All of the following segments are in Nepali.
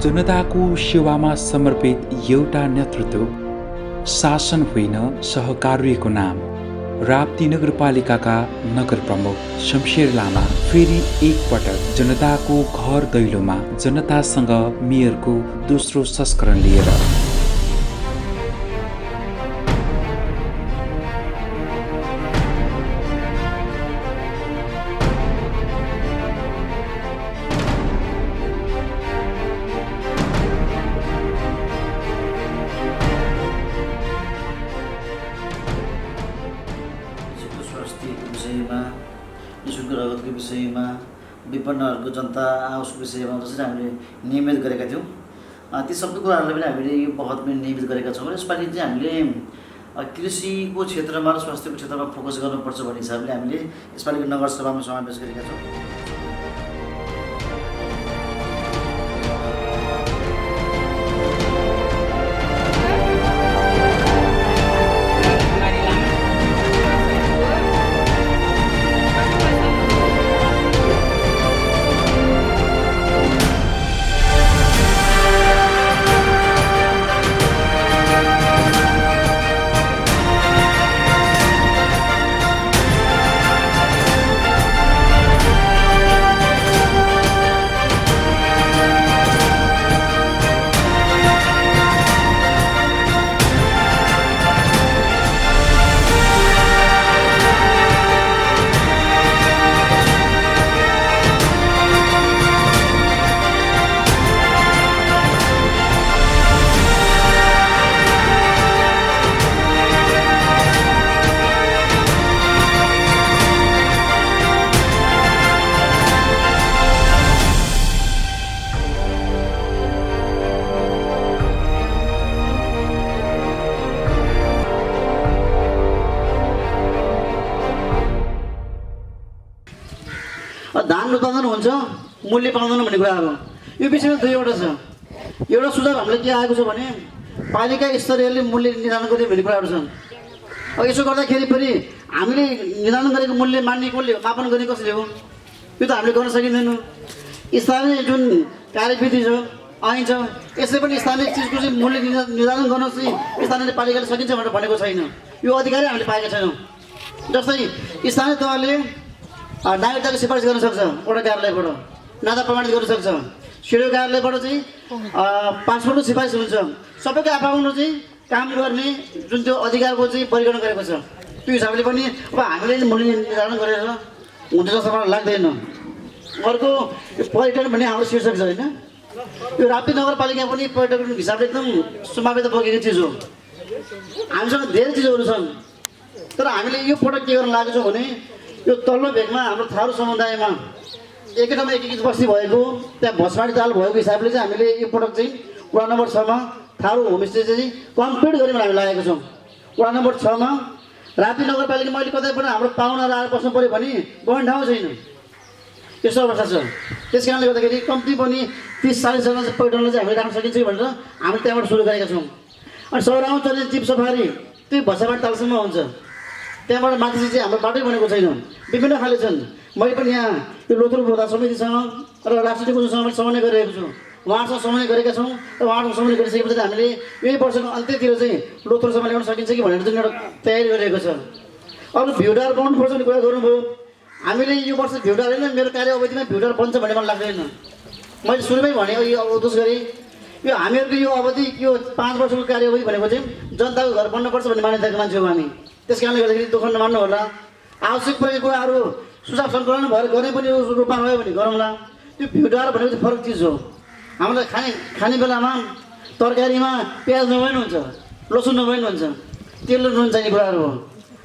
जनताको सेवामा समर्पित एउटा नेतृत्व, शासन होइन सहकार्यको नाम। राप्ती नगरपालिकाका नगर प्रमुख शमशेर लामा फेरि एकपटक जनताको घर दैलोमा जनतासँग मेयरको दोस्रो संस्करण लिएर। निःशुल्क रगतको विषयमा, विपन्नहरूको जनता आवासको विषयमा जसरी हामीले नियमित गरेका थियौँ, ती सबै कुराहरूलाई पनि हामीले यो बखतमा नियमित गरेका छौँ। र यसपालि चाहिँ हामीले कृषिको क्षेत्रमा र स्वास्थ्यको क्षेत्रमा फोकस गर्नुपर्छ भन्ने हिसाबले हामीले यसपालिको नगरसभामा समावेश गरेका छौँ। धान उत्पादन हुन्छ, मूल्य पाउँदैन भन्ने कुरा हो। यो विषयमा दुईवटा छ। एउटा सुझाव हामीले के आएको छ भने पालिका स्तरीयले मूल्य निर्धारण गर्ने भन्ने कुराहरू छन्। अब यसो गर्दाखेरि फेरि हामीले निर्धारण गरेको मूल्य मान्ने कसले, मापन गर्ने कसले हो? यो त हामीले गर्न सकिँदैन। स्थानीय जुन कार्यविधि छ, ऐन छ, यसले पनि स्थानीय चिजको चाहिँ मूल्य निर्धारण गर्न चाहिँ स्थानीय पालिकाले सकिन्छ भनेर भनेको छैन। यो अधिकारी हामीले पाएका छैनौँ। जस्तै स्थानीय तहले नागरिकताको सिफारिस गर्न सक्छ, वडा कार्यालयबाट नाता प्रमाणित गर्न सक्छ, सिडिओ कार्यालयबाट चाहिँ पासपोर्टको सिफारिस हुन्छ। सबैको आफ्नो चाहिँ काम गर्ने जुन त्यो अधिकारको चाहिँ परिगणना गरेको छ, त्यो हिसाबले पनि अब हामीले मूल्य निर्धारण गरेर हुन्छ जस्तो मलाई लाग्दैन। अर्को पर्यटन भन्ने हाम्रो शीर्षक छ होइन, यो राप्ती नगरपालिका पनि पर्यटनको हिसाबले एकदम समावेश बोकेको चिज हो। हामीसँग धेरै चिजहरू छन्, तर हामीले यो पटक के गर्न लागेको छौँ भने यो तल्लो भेगमा हाम्रो थारू समुदायमा एकै ठाउँमा एकीकृत बस्ती भएको, त्यहाँ भसमाडी ताल भएको हिसाबले चाहिँ हामीले यो पटक चाहिँ वडा नम्बर 6मा थारू होमस्टे चाहिँ कम्प्लिट गरेर हामी लागेको छौँ। वडा नम्बर 6मा राप्ती नगरपालिका मैले कतैबाट हाम्रो पाहुनाहरू आएर बस्नु पऱ्यो भने बस्ने ठाउँ छैन, यस्तो अवस्था छ। त्यस कारणले गर्दाखेरि कम्ती पनि 30-40 जना चाहिँ पर्यटनलाई चाहिँ हामीले राख्न सकिन्छ कि भनेर हामीले त्यहाँबाट सुरु गरेका छौँ। अनि सौराउँ चल्ने जीप सफारी त्यो भसमाडी तालसम्म हुन्छ, त्यहाँबाट माथि चाहिँ हाम्रो बाटै बनेको छैन। विभिन्न खाले छन्। मैले पनि यहाँ यो लोथर बोधा समितिसँग र राष्ट्रिय कुलसँग समन्वय गरिरहेको छु, उहाँहरूसँग समन्वय गरेका छौँ। र उहाँहरूसँग समन्वय गरिसकेपछि हामीले यही वर्षको अन्त्यतिर चाहिँ लोथरसम्म ल्याउन सकिन्छ कि भनेर चाहिँ एउटा तयारी गरिरहेको छ। अरू भ्युडार बनाउनुपर्छ भन्ने कुरा गर्नुभयो। हामीले यो वर्ष भ्युडार होइन, मेरो कार्य अवधिमा भ्युडार बन्छ भन्ने मलाई लाग्दैन। मैले सुरुमै भने यो उद्देश गरेँ, यो हामीहरूको यो अवधि यो 5 वर्षको कार्य अवधि भनेको चाहिँ जनताको घर बन्नुपर्छ भन्ने मान्यताको मान्छे हो हामी। त्यस कारणले गर्दाखेरि दुःख नमान्नु होला। आवश्यक परेको कुराहरू सुझाव सङ्कलन भएर गर्ने पनि रूपमा रह्यो भने गरौँला। त्यो भ्युडार भनेको चाहिँ फरक चिज हो। हामीलाई खाने बेलामा तरकारीमा प्याज नभए पनि हुन्छ, लसुन नभए पनि हुन्छ, तेल र नुन चाहिने कुराहरू हो।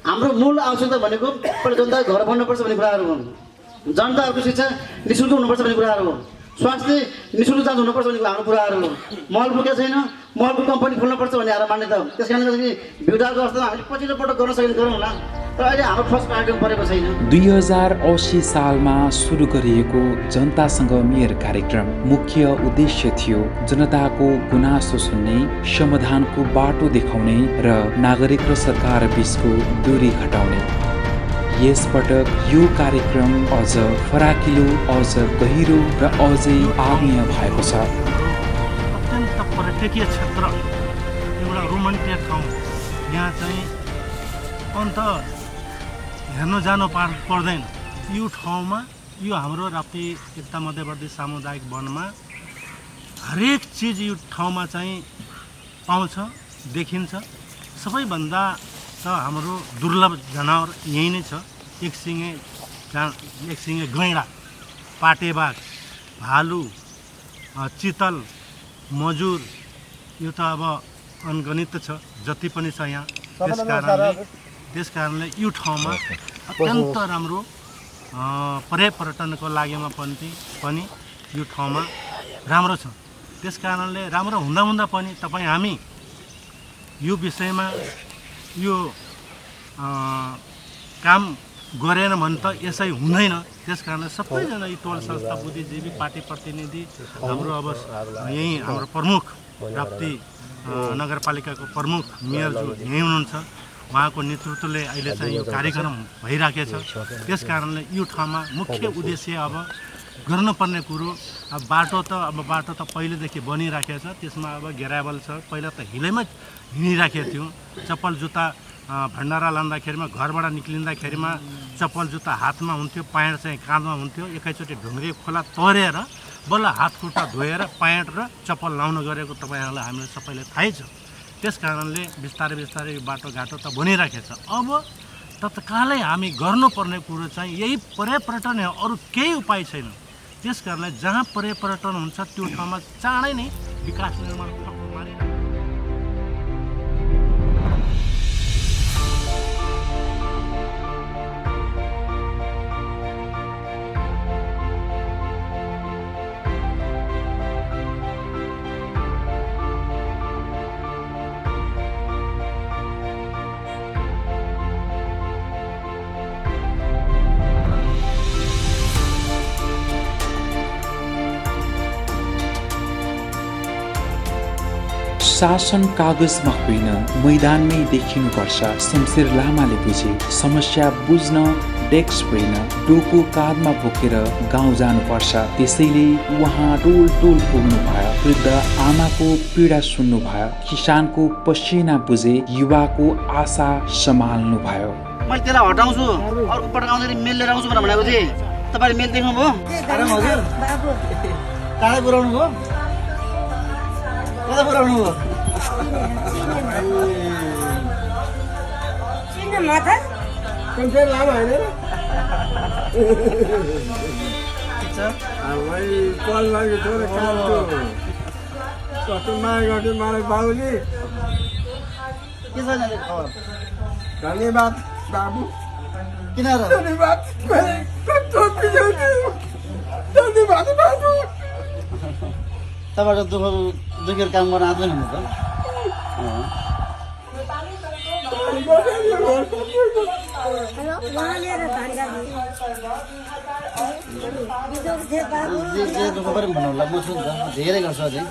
हाम्रो मूल आवश्यकता भनेको जनताको घर बन्नुपर्छ भन्ने कुराहरू हो। जनताहरूको शिक्षा निःशुल्क हुनुपर्छ भन्ने कुराहरू हो। स्वास्थ्य निःशुल्क जाँच हुनुपर्छ भन्ने हाम्रो कुराहरू हो। मल पुगेको छैन, मलको कम्पनी खोल्नुपर्छ भन्ने हाम्रो मान्यता हो। त्यस कारणले गर्दाखेरि भ्युडारको अवस्थामा हामीले पछिल्लो पटक गर्न सकिने गरौँला, तर अहिले हाम्रो फर्स्ट कार्यक्रम परेको छैन। 2080 सालमा सुरु गरिएको जनतासँग मेयर कार्यक्रम मुख्य उद्देश्य थियो जनताको गुनासो सुन्ने, समाधानको बाटो देखाउने र नागरिक र सरकार बीचको दूरी घटाउने। यसपटक यो कार्यक्रम अझ फराकिलो, अझ गहिरो र अझै आत्मीय भएको छ। पर्यटकीय क्षेत्र एउटा रोमान्टिक ठाउँ यहाँ चाहिँ अन्त हेर्न जानु पर्दैन। यो ठाउँमा यो हाम्रो राप्ती एकता मध्यवर्ती सामुदायिक वनमा हरेक चिज यो ठाउँमा चाहिँ पाउँछ, देखिन्छ। सबैभन्दा त हाम्रो दुर्लभ जनावर यही नै छ, एकसिङे गैँडा, पाटेबाघ, भालु, चितल, मजुर, यो त अब अनगणित छ, जति पनि छ यहाँ। त्यस कारणले यो ठाउँमा अत्यन्त राम्रो पर्यटनको लागिमा पनि यो ठाउँमा राम्रो छ। त्यस कारणले राम्रो हुँदा पनि तपाईँ हामी यो विषयमा यो काम गरेन भने त यसै हुँदैन। त्यस कारणले सबैजना यी टोल संस्था, बुद्धिजीवी, पार्टी प्रतिनिधि, हाम्रो अब यहीँ हाम्रो प्रमुख राप्ती नगरपालिकाको प्रमुख मेयरज्यू यहीँ हुनुहुन्छ, उहाँको नेतृत्वले अहिले चाहिँ यो कार्यक्रम भइराखेको छ। त्यस कारणले यो ठाउँमा मुख्य उद्देश्य अब गर्नुपर्ने कुरो, अब बाटो त पहिलेदेखि बनिराखेको छ, त्यसमा अब ग्राभल छ। पहिला त हिलैमा हिँडिराखेको थियो। चप्पल जुत्ता भण्डारा लाँदाखेरिमा, घरबाट निक्लिँदाखेरिमा चप्पल जुत्ता हातमा हुन्थ्यो, प्यान्ट चाहिँ काँधमा हुन्थ्यो। एकैचोटि ढुङ्ग्री खोला तरेर बल्ल हात खुट्टा धोएर प्यान्ट र चप्पल लाउन गरेको तपाईँहरूलाई हामीलाई सबैलाई थाहै छ। त्यस कारणले बिस्तारै यो बाटोघाटो त बनिराखेको छ। अब तत्कालै हामी गर्नुपर्ने कुरो चाहिँ यही पर्यटन हो, अरू केही उपाय छैन। त्यस कारणले जहाँ पर्यटन हुन्छ त्यो ठाउँमा चाँडै नै विकास निर्माण मारे। शासन कागजमा होइन, मैदानमै देखिनुपर्छ। शमशेर लामाले बुझे समस्या बुझ्न डेस्क होइन, डोको काँधमा बोकेर गाउँ जानुपर्छ। त्यसैले उहाँ टोल पुग्नु भयो, वृद्ध आमाको पीडा सुन्नु भयो, किसानको पसिना बुझे, युवाको आशा सम्हाल्नु भयो। मैले त्यसलाई हटाउँछु, अर्को पटक आउँदाखेरि मेल लिएर आउँछु भनेर भनेको थिएँ। तपाईँले मेल देख्नुभयो? कहाँ पुऱ्याउनु भयो? कता पुऱ्याउनु भयो? बाबुले धन्यवाद बाबु, किन धन्यवाद बाबु। तपाईँबाट दुखेर काम गर्न आउँदैन नि त? जे दुःख पनि भन्नु होला, म छु नि त, धेरै गर्छु अझै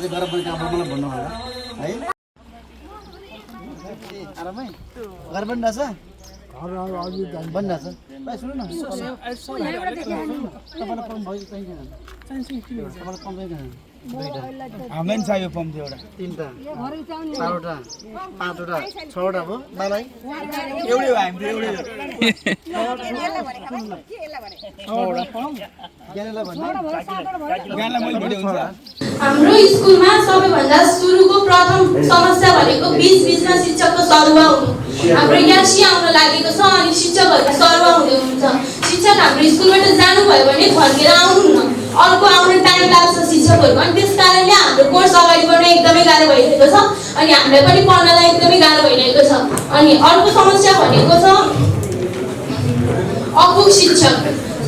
गएर पनि काम मलाई भन्नु होला है। आरामै घर पनि रहेछ, बनिरहेछ। भाइ सुन्नु न, तपाईँलाई पम्प भयो कि चाहिँदैन? तपाईँलाई पम्प चाहिँदैन? हामीलाई चाहियो पम्प थियो एउटा, 3टा 4वटा 5वटा 6वटा भयो। बालाई एउटै हो, हामी एउटै हो। हाम्रो स्कुलमा सबैभन्दा सुरुको प्रथम समस्या भनेको बिचमा शिक्षकको सरुवा हुनु। हाम्रो यासी आउन लागेको छ अनि शिक्षकहरूको सरुवा हुँदै हुन्छ। शिक्षक हाम्रो स्कुलबाट जानुभयो भने फर्केर आउनुहुन्न, अर्को आउन टाइम लाग्छ शिक्षकहरूको। अनि त्यस कारणले हाम्रो कोर्स अगाडि बढ्न एकदमै गाह्रो भइरहेको छ अनि हामीलाई पनि पढ्नलाई एकदमै गाह्रो भइरहेको छ। अनि अर्को समस्या भनेको छ अपुग शिक्षक।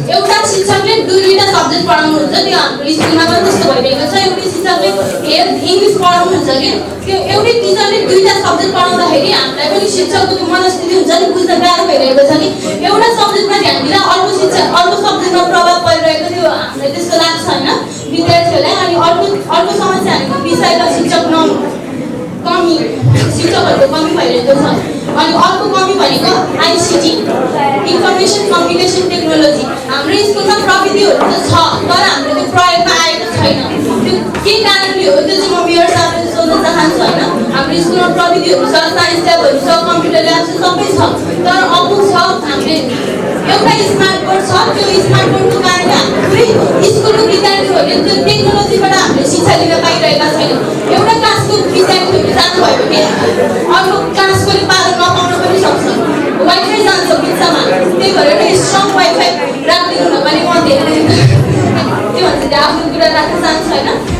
एउटा शिक्षकले दुईवटा सब्जेक्ट पढाउनुहुन्छ, त्यो हाम्रो स्कुलमा पनि त्यस्तो भइरहेको छ। एउटै शिक्षकले इङ्ग्लिस पढाउनुहुन्छ कि त्यो एउटै टिचरले दुईवटा सब्जेक्ट पढाउँदाखेरि हामीलाई पनि शिक्षकको त्यो मनस्थिति हुन्छ नि, बुझ्न गाह्रो भइरहेको छ कि एउटा सब्जेक्टमा ध्यान दिँदा अर्को सब्जेक्टमा प्रभाव परिरहेको थियो, हामीलाई त्यस्तो लाग्छ होइन विद्यार्थीहरूलाई। अनि अर्को समस्या भनेको विषयका शिक्षक कमी, शिक्षकहरूको कमी भइरहेको छ। अनि अर्को कमी भनेको आइसिटी, इन्फर्मेसन कम्युनिकेसन टेक्नोलोजी। हाम्रो स्कुलमा प्रविधिहरू त छ तर हाम्रो त्यो प्रयोगमा आएको छैन। त्यो के कारणले हो त्यो चाहिँ म मेयर साहबले सोध्न चाहन्छु होइन। हाम्रो स्कुलमा प्रविधिहरू छ, साइन्स ल्याबहरू छ, कम्प्युटर ल्याब छ, सबै छ, तर अपुग छ। हामीले एउटा स्मार्ट बोर्ड छ, त्यो स्मार्ट बोर्डको कारणले हाम्रो पुरै स्कुलको विद्यार्थीहरूले त्यो टेक्नोलोजीबाट हामीले शिक्षा लिन पाइरहेका छैनौँ। एउटा क्लासको विद्यार्थीहरू जानुभयो भने अर्को क्लासकोले पालन नपाउन पनि सक्छ, वाइफाई जान्छ बिचमा। त्यही भएर एउटा स्ट्रङ वाइफाई राखिदिनु भने म धेरै के भन्छ आफ्नो कुरा राख्न चाहन्छु होइन।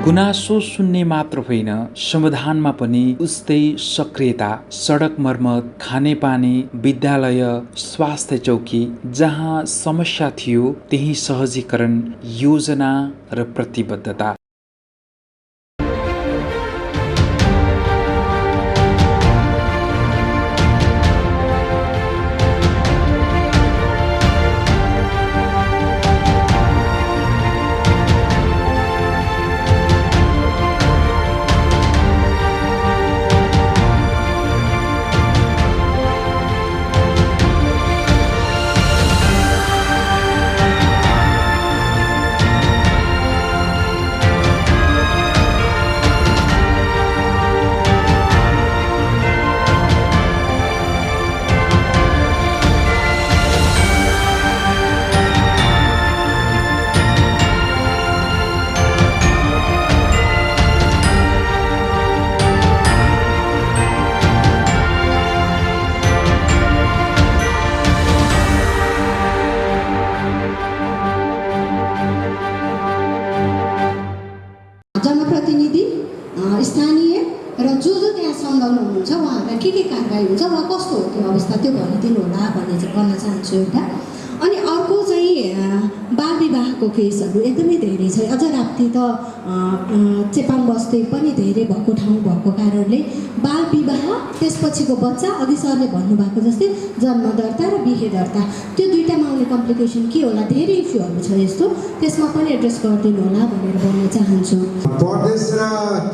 गुनासो सुन्ने मात्र होइन, समाधानमा पनि उस्तै सक्रियता। सडक मर्मत, खानेपानी, विद्यालय, स्वास्थ्य चौकी, जहाँ समस्या थियो त्यही सहजीकरण, योजना र प्रतिबद्धता। स्थानीय र जो त्यहाँ संलग्न हुनुहुन्छ उहाँहरूलाई के कारबाही हुन्छ र कस्तो हो त्यो अवस्था त्यो भनिदिनु होला भन्ने चाहिँ भन्न चाहन्छु एउटा। अनि अर्को चाहिँ बाल विवाहको केसहरू एकदमै धेरै छ। अझ राप्ती त चेपाङ बस्ती पनि धेरै भएको ठाउँ भएको कारणले बाल विवाह, त्यसपछिको बच्चा, अघि सरले भन्नुभएको जस्तै जन्म दर्ता र बिहे दर्ता, त्यो दुईटामा आउने कम्प्लिकेसन के होला, धेरै इस्युहरू छ यस्तो, त्यसमा पनि एड्रेस गरिदिनु होला भनेर भन्न चाहन्छु। प्रदेश र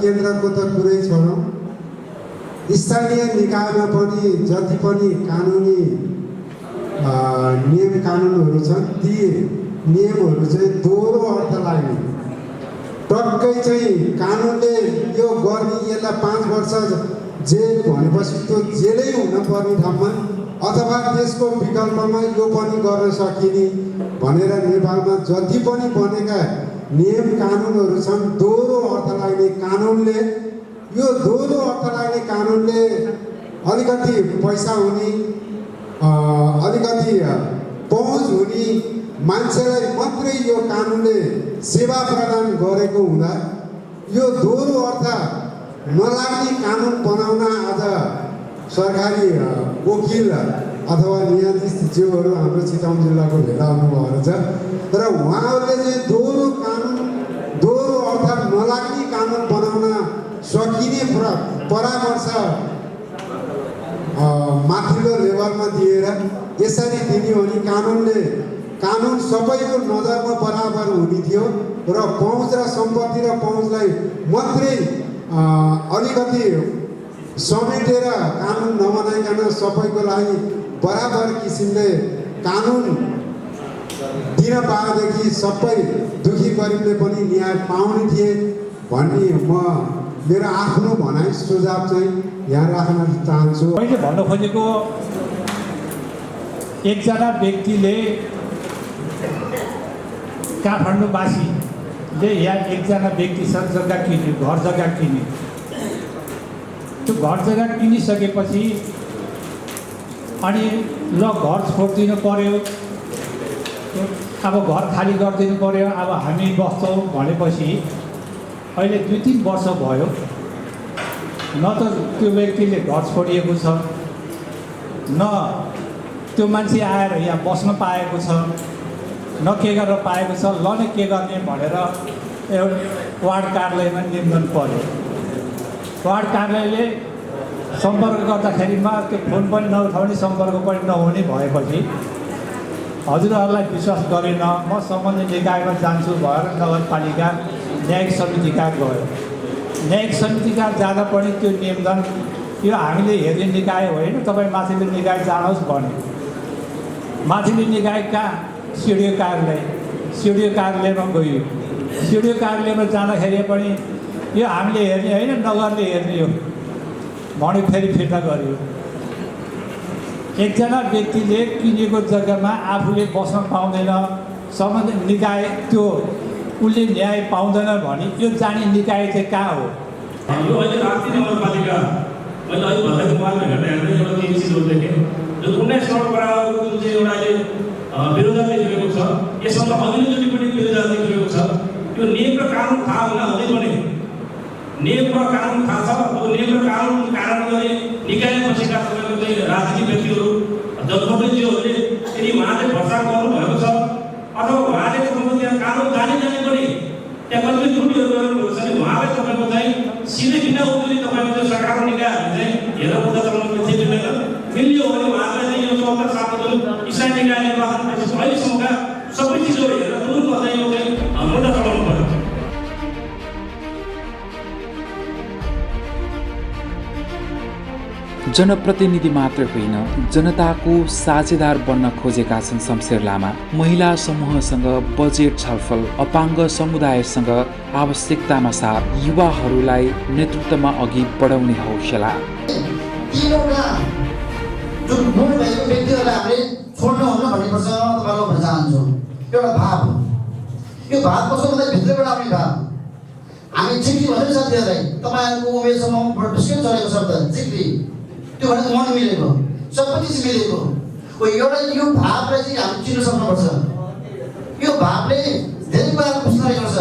केन्द्रको त कुरै छोडौँ, स्थानीय निकायमा पनि जति पनि कानुनी नियम कानुनहरू छन् ती नियमहरू चाहिँ दोहोरो अर्थ लाग्ने, टक्कै चाहिँ कानुनले यो गर्ने, यसलाई 5 वर्ष जेल भनेपछि त्यो जेलै हुनपर्ने ठाउँमा अथवा त्यसको विकल्पमा यो पनि गर्न सकिने भनेर नेपालमा जति पनि बनेका नियम कानुनहरू छन् दोहोरो अर्थ लाग्ने कानुनले, यो दोहोरो अर्थ लाग्ने कानुनले अलिकति पैसा हुने, अलिकति पहुँच हुने मान्छेलाई मात्रै यो कानुनले सेवा प्रदान गरेको हुँदा यो दोहोरो अर्थ नलाग्ने कानुन बनाउन आज सरकारी वकिल अथवा न्यायाधीशज्यूहरू हाम्रो चितवन जिल्लाको भेला आउनुभएको छ र उहाँहरूले चाहिँ दोहोरो अर्थ नलाग्ने कानुन बनाउन सकिने परामर्श माथिल्लो लेभलमा दिएर यसरी दिने हो भने कानुन सबैको नजरमा बराबर हुने थियो र पहुँच र सम्पत्ति र पहुँचलाई मात्रै अलिकति समेटेर कानुन नबनाइकन सबैको लागि बराबर किसिमले कानुन दिन पाएदेखि सबै दुखी गरिबले पनि न्याय पाउने थिए भन्ने म मेरो आफ्नो भनाइ सुझाव चाहिँ यहाँ राख्न चाहन्छु। मैले भन्न खोजेको एकजना व्यक्तिले काठमाडौँवासीले यहाँ एकजना व्यक्तिसँग जग्गा किन्यो, घर जग्गा किन्यो। त्यो घर जग्गा किनिसकेपछि अनि ल घर छोडिदिनु पर्यो, अब घर खाली गरिदिनु पर्यो, अब हामी बस्छौँ भनेपछि अहिले 2-3 वर्ष भयो, न त त्यो व्यक्तिले घर छोडिएको छ, न त्यो मान्छे आएर यहाँ बस्न पाएको छ, न के गरेर पाएको छ। ल नै के गर्ने भनेर एउटा वार्ड कार्यालयमा निवेदन पर्यो। वार्ड कार्यालयले सम्पर्क गर्दाखेरिमा त्यो फोन पनि नउठाउने, सम्पर्क पनि नहुने भएपछि हजुरहरूलाई विश्वास गरेन, म सम्बन्धित निकायमा जान्छु भएर नगरपालिका न्यायिक समिति कहाँ गयो। न्यायिक समिति कहाँ जाँदा पनि त्यो निवेदन यो हामीले हेर्ने निकाय होइन, तपाईँ माथिल्लो निकाय जानुहोस् भन्यो। माथिल्लो निकाय कहाँ? सिडिओ कार्यालय। सिडिओ कार्यालयमा गयो। सिडिओ कार्यालयमा जाँदाखेरि पनि यो हामीले हेर्ने होइन, नगरले हेर्ने हो भन्यो, फेरि फिर्ता गरियो। एकजना व्यक्तिले किनेको जग्गामा आफूले बस्न पाउँदैन, सम्बन्धित निकाय त्यो उसले न्याय पाउँदैन भने यो जाने निकाय चाहिँ कहाँ हो? यो अहिले राप्ती नगरपालिका मैले अहिले भन्दा मोबाइलमा हेर्दा एउटा केही चिजहरू देखेँ। जो 19 करोड बराबरको जुन चाहिँ एउटा अहिले विरोधाले जोडेको छ, यसमा अघिल्लोचोटि पनि विरोधाले जोडेको छ। यो नियम र कानुन थाहा हुन अझै पनि नियम र कानुन थाहा छ। अब नियम र कानुनको कारण गरी निकाय बसेका तपाईँको चाहिँ राजनीतिक व्यक्तिहरू, जनप्रतिनिधिहरूले यदि उहाँले भ्रष्टाचार गर्नुभएको छ अथवा उहाँले तपाईँको त्यहाँ कानुन जाने पनि त्यहाँ कतिपय त्रुटिहरू गर्नुभएको छ भने उहाँलाई तपाईँको चाहिँ सिधै बिना उजुरी तपाईँको चाहिँ सरकारको निकायहरूले चाहिँ हेरेर बुझ्दा तपाईँको चाहिँ मिलियो भने उहाँलाई चाहिँ यो 74 सालको जुन स्थायी निकाय निर्वाचन अहिलेसम्मका सबै चिजहरू हेरेर तुरुन्त चाहिँ यो चाहिँ मुद्दा चलाउनु पर्यो। जनप्रतिनिधि मात्र होइन, जनताको साझेदार बन्न खोजेका छन् शमशेर लामा। महिला समूहसँग बजेट छलफल, अपाङ्ग समुदायसँग आवश्यकतामा साथ युवाहरूलाई नेतृत्वमा अघि बढाउने हौसला। तीनवटा जुन मूल भएको व्यक्तिहरूलाई हामीले छोड्नुहुन्न भन्ने प्रश्न तपाईँलाई भन्न चाहन्छु। एउटा भाव, यो भाव कसो भन्दा भित्रबाट आउने भाव। हामी चिक्री भनेर साथीहरूलाई तपाईँहरूको उमेर समूहमा बिस्किट चलेको शब्द चिक्री, त्यो भनेको मन मिलेको, सबै चिज मिलेको हो। एउटा यो भावलाई चाहिँ हामी चिन्न सक्नुपर्छ। यो भावले धेरै कुराहरू बुझ्न गर्छ,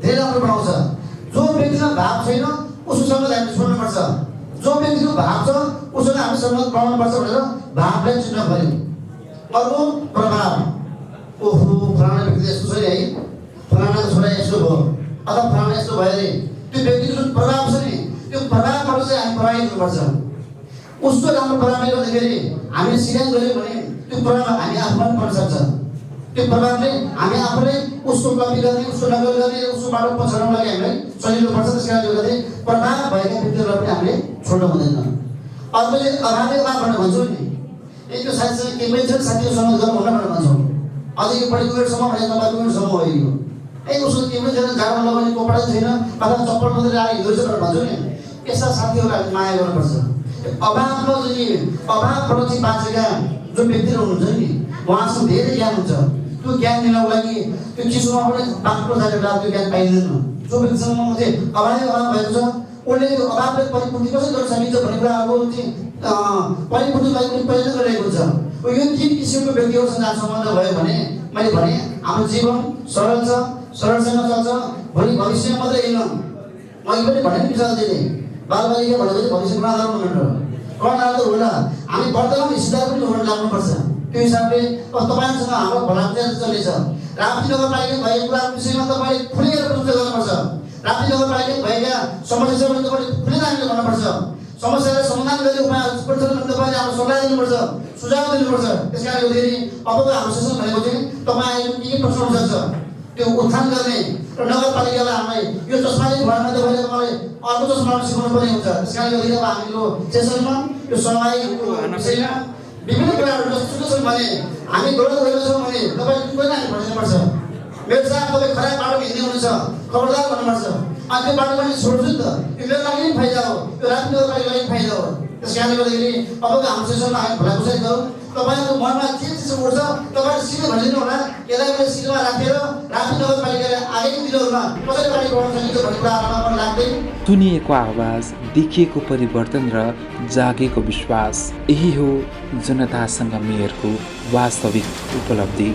धेरै राम्रो बनाउँछ। जो व्यक्तिमा भाव छैन उसोसँग हामीले छोड्नुपर्छ, जो व्यक्तिको भाव छ उसँग हामी सम्बन्ध बनाउनुपर्छ भनेर भावलाई चिन्न पऱ्यो। अर्को प्रभाव, ओहो फलाना व्यक्ति यस्तो छ है, फलानाको छोरा यस्तो भयो अथवा फलाना यस्तो भयो अरे, त्यो व्यक्तिको जुन प्रभाव छ नि त्यो प्रभावबाट चाहिँ हामी प्रभावित हुनुपर्छ। उसको राम्रो प्रभावले गर्दाखेरि हामीले सिकाइ गऱ्यौँ भने त्यो प्रभाव हामी आफूमा पनि पर्न सक्छ। त्यो प्रभावले हामी आफूले उसको कपी गर्ने, उसको नकल गर्ने, उसको बाटो पछाउनको लागि हामीलाई सजिलो पर्छ। त्यस कारणले गर्दाखेरि प्रभाव भएका व्यक्तिहरूलाई पनि हामीले छोड्नु हुँदैन। अर्को चाहिँ अभावै अभाव भनेर भन्छौँ नि, यो साथीसँग के पनि छ साथीहरूसँग गर्नु हुन भनेर भन्छौँ। अझै यो बढी उमेरसम्म भने तपाईँको उमेरसम्म हो यो, उसको के पनि छैन, जाडोमा लगाउने कपडा छैन अथवा चप्पल मात्रै आएर हिँड्दैछ भनेर भन्छौँ नि। यस्ता साथीहरूलाई हामीले माया गर्नुपर्छ। अभावमा चाहिँ अभावबाट चाहिँ बाँचेका जो व्यक्तिहरू हुनुहुन्छ नि उहाँसँग धेरै ज्ञान हुन्छ। त्यो ज्ञान दिनको लागि त्यो चिसोमा पनि बाक्लो जाने बेला त्यो ज्ञान पाइँदैन। जो व्यक्तिसँग चाहिँ अभाव भएको छ उसले त्यो अभावलाई परिपूर्ति कसरी गर्न सकिन्छ भन्ने कुराहरू चाहिँ परिपूर्तिको लागि पनि प्रयत्न गरिरहेको हुन्छ। यो 3 किसिमको व्यक्तिहरूसँग सम्बन्ध भयो भने मैले भने हाम्रो जीवन सरल छ, सरलसँग चल्छ। भोलि भविष्य मात्रै होइन, मैले पनि भनेको विचार दिने बालबालिका भनेपछि भविष्यको आधार हुनुहुन्छ। कर्ण आधार होला, हामी वर्तमान हिस्सेदार पनि हुन लाग्नुपर्छ। त्यो हिसाबले अब तपाईँसँग हाम्रो भलाकुसारी चल्दैछ। राप्ती नगरपालिका भएको कुराको विषयमा तपाईँले खुलेर प्रश्न गर्नुपर्छ। राप्ती नगरपालिका भएका समस्या पनि तपाईँले खुलेर हामीले भन्नुपर्छ। समस्यालाई समाधान गर्ने उपाय तपाईँले हाम्रो सल्लाह दिनुपर्छ, सुझाव दिनुपर्छ। त्यस कारणले गर्दाखेरि अबको हाम्रो सेसन भनेको चाहिँ तपाईँहरू के प्रश्न हुनसक्छ त्यो उत्थान गर्ने र नगरपालिकालाई हामीलाई यो चस्माले भएन तपाईँले मलाई अर्को चस्मा सिकाउनु पर्ने हुन्छ। त्यस कारणले गर्दाखेरि अब हामीले यो सेसनमा यो सहभागीको विषयमा विभिन्न कुराहरू जस्तो छन् भने हामी गलत भएको छौँ भने तपाईँले कोही हामी भनिदिनुपर्छ। मेरो साथ तपाईँ खराब बाटो हिँड्ने हुनुहुन्छ, खबरदार भन्नुपर्छ। अनि त्यो बाटो पनि छोड्छु नि त, यो मेरो लागि पनि फाइदा हो, यो राप्ती नगरपालिकाको लागि फाइदा हो। त्यस कारणले गर्दाखेरि अबको हाम्रो सेसनमा हामी भलाकुसारी गरौँ। तपाईँको मनमा जे चिज उठ्छ तपाईँले सिधै भनिदिनु होला, यसलाई मैले सिधमा राखेर राप्ती नगरपालिकाले आगामी दिनहरूमा कसरी पार्टी बढाउन सकिन्छ भन्ने कुराहरूमा मन लाग्दै सुनिएको आवाज, देखिएको परिवर्तन र जागेको विश्वास, यही हो जनतासँग मेयरको वास्तविक उपलब्धि।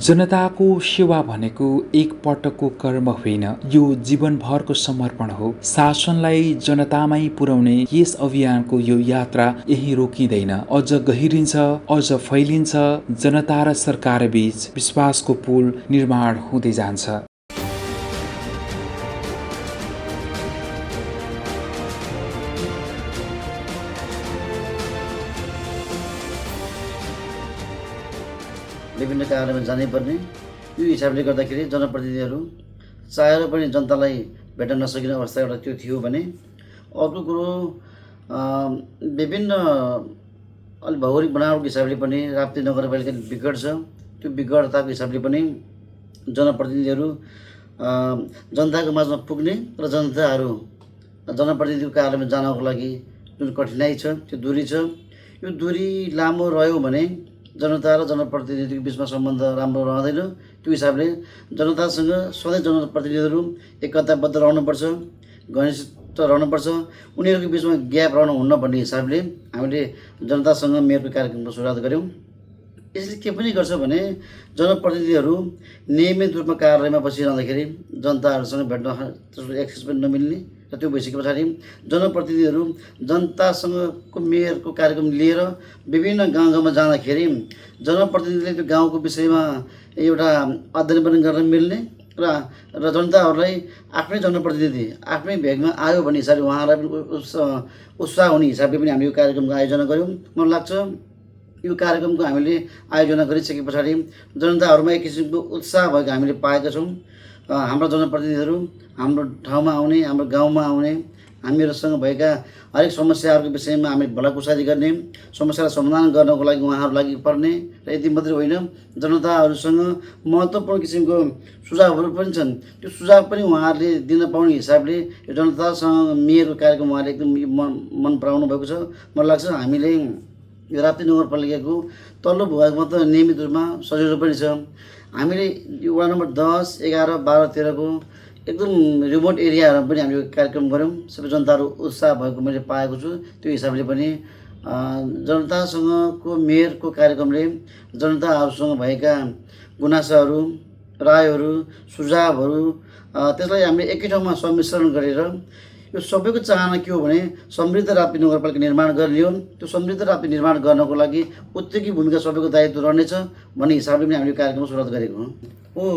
जनताको सेवा भनेको एक पटकको कर्म होइन, यो जीवनभरको समर्पण हो। शासनलाई जनतामै पुर्याउने यस अभियानको यो यात्रा यही रोकिँदैन, अझ गहिरिन्छ, अझ फैलिन्छ। जनता र सरकार बीच विश्वासको पुल निर्माण हुँदै जान्छ। विभिन्न कार्यमा जानै पर्ने, यो हिसाबले गर्दाखेरि जनप्रतिनिधिहरू चाहेर पनि जनतालाई भेट्न नसकिने अवस्था एउटा त्यो थियो भने, अर्को कुरो विभिन्न अलि भौगोलिक बनावटको हिसाबले पनि राप्ती नगरपालिका विकट छ। त्यो विकटताको हिसाबले पनि जनप्रतिनिधिहरू जनताको माझमा पुग्ने र जनताहरू जनप्रतिनिधिको कार्यालयमा जानको लागि जुन कठिनाइ छ, त्यो दूरी छ। यो दूरी लामो रह्यो भने जनता र जनप्रतिनिधिको बिचमा सम्बन्ध राम्रो रहँदैन। त्यो हिसाबले जनतासँग सधैँ जनप्रतिनिधिहरू एकताबद्ध रहनुपर्छ, घनिष्ठ रहनुपर्छ, उनीहरूको बिचमा ग्याप रहनु हुन्न भन्ने हिसाबले हामीले जनतासँग मेयरको कार्यक्रमको सुरुवात गऱ्यौँ। यसले के पनि गर्छ भने जनप्रतिनिधिहरू नियमित रूपमा कार्यालयमा बसिरहँदाखेरि जनताहरूसँग भेट्न त्यसको एक्सेस पनि नमिल्ने र त्यो भइसके पछाडि जनप्रतिनिधिहरू जनतासँगको मेयरको कार्यक्रम लिएर विभिन्न गाउँ गाउँमा जाँदाखेरि जनप्रतिनिधिले त्यो गाउँको विषयमा एउटा अध्ययन पनि गर्न मिल्ने र जनताहरूलाई आफ्नै जनप्रतिनिधि आफ्नै भेगमा आयो भन्ने हिसाबले उहाँहरूलाई पनि उत्साह हुने हिसाबले पनि हामीले यो कार्यक्रमको आयोजना गऱ्यौँ। मलाई लाग्छ यो कार्यक्रमको हामीले आयोजना गरिसके पछाडि जनताहरूमा एक किसिमको उत्साह भएको हामीले पाएका छौँ। हाम्रो जनप्रतिनिधिहरू हाम्रो ठाउँमा आउने, हाम्रो गाउँमा आउने, हामीहरूसँग भएका हरेक समस्याहरूको विषयमा हामी भलाकुसारी गर्ने, समस्यालाई समाधान गर्नको लागि उहाँहरू लागि पर्ने र यति मात्रै होइन, जनताहरूसँग महत्त्वपूर्ण किसिमको सुझावहरू पनि छन्। त्यो सुझाव पनि उहाँहरूले दिन पाउने हिसाबले यो जनतासँग मेयरको कार्यक्रम उहाँले एकदम मन पराउनु भएको छ। मलाई लाग्छ हामीले यो राप्ती नगरपालिकाको तल्लो भूभागमा त नियमित रूपमा सजिलो पनि छ। हामीले यो वडा नम्बर 10, 11, 12, 13 को एकदम रिमोट एरियाहरूमा पनि हामीले कार्यक्रम गऱ्यौँ। सबै जनताहरू उत्साह भएको मैले पाएको छु। त्यो हिसाबले पनि जनतासँगको मेयरको कार्यक्रमले जनताहरूसँग भएका गुनासाहरू, रायहरू, सुझावहरू त्यसलाई हामीले एकै ठाउँमा सम्मिश्रण गरेर यो सबैको चाहना के हो भने समृद्ध राप्ती नगरपालिका निर्माण गर्ने हो। त्यो समृद्ध राप्ती निर्माण गर्नको लागि उत्तिकै भूमिका सबैको दायित्व रहनेछ भन्ने हिसाबले पनि हामीले कार्यक्रम सुरुवात गरेको हो।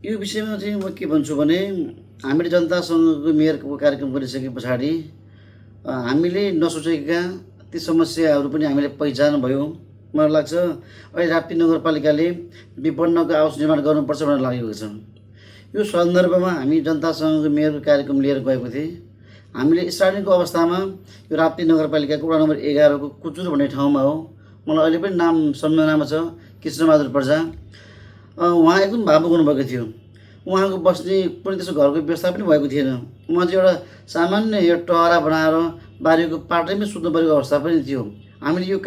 यो विषयमा चाहिँ म के भन्छु भने हामीले जनतासँगको मेयरको कार्यक्रम गरिसके पछाडि हामीले नसोचेका ती समस्याहरू पनि हामीले पहिचान भयो मलाई लाग्छ अहिले राप्ती नगरपालिकाले विपन्नको आवास निर्माण गर्नुपर्छ भनेर लागेको छ। यो सन्दर्भमा हामी जनतासँगको मेयरको कार्यक्रम लिएर गएको थिएँ। हामीले स्टार्टिङको अवस्थामा यो राप्ती नगरपालिकाको वडा नम्बर 11 को कुचुर भन्ने ठाउँमा हो, मलाई अहिले पनि नाम सम्झनामा छ, कृष्णबहादुर प्रजा। उहाँ एकदम भावुक हुनुभएको थियो। उहाँको बस्ने कुनै त्यसो घरको व्यवस्था पनि भएको थिएन। उहाँ चाहिँ एउटा सामान्य यो टहरा बनाएर बारीको पाटैमै सुत्नु परेको अवस्था पनि थियो। हामीले यो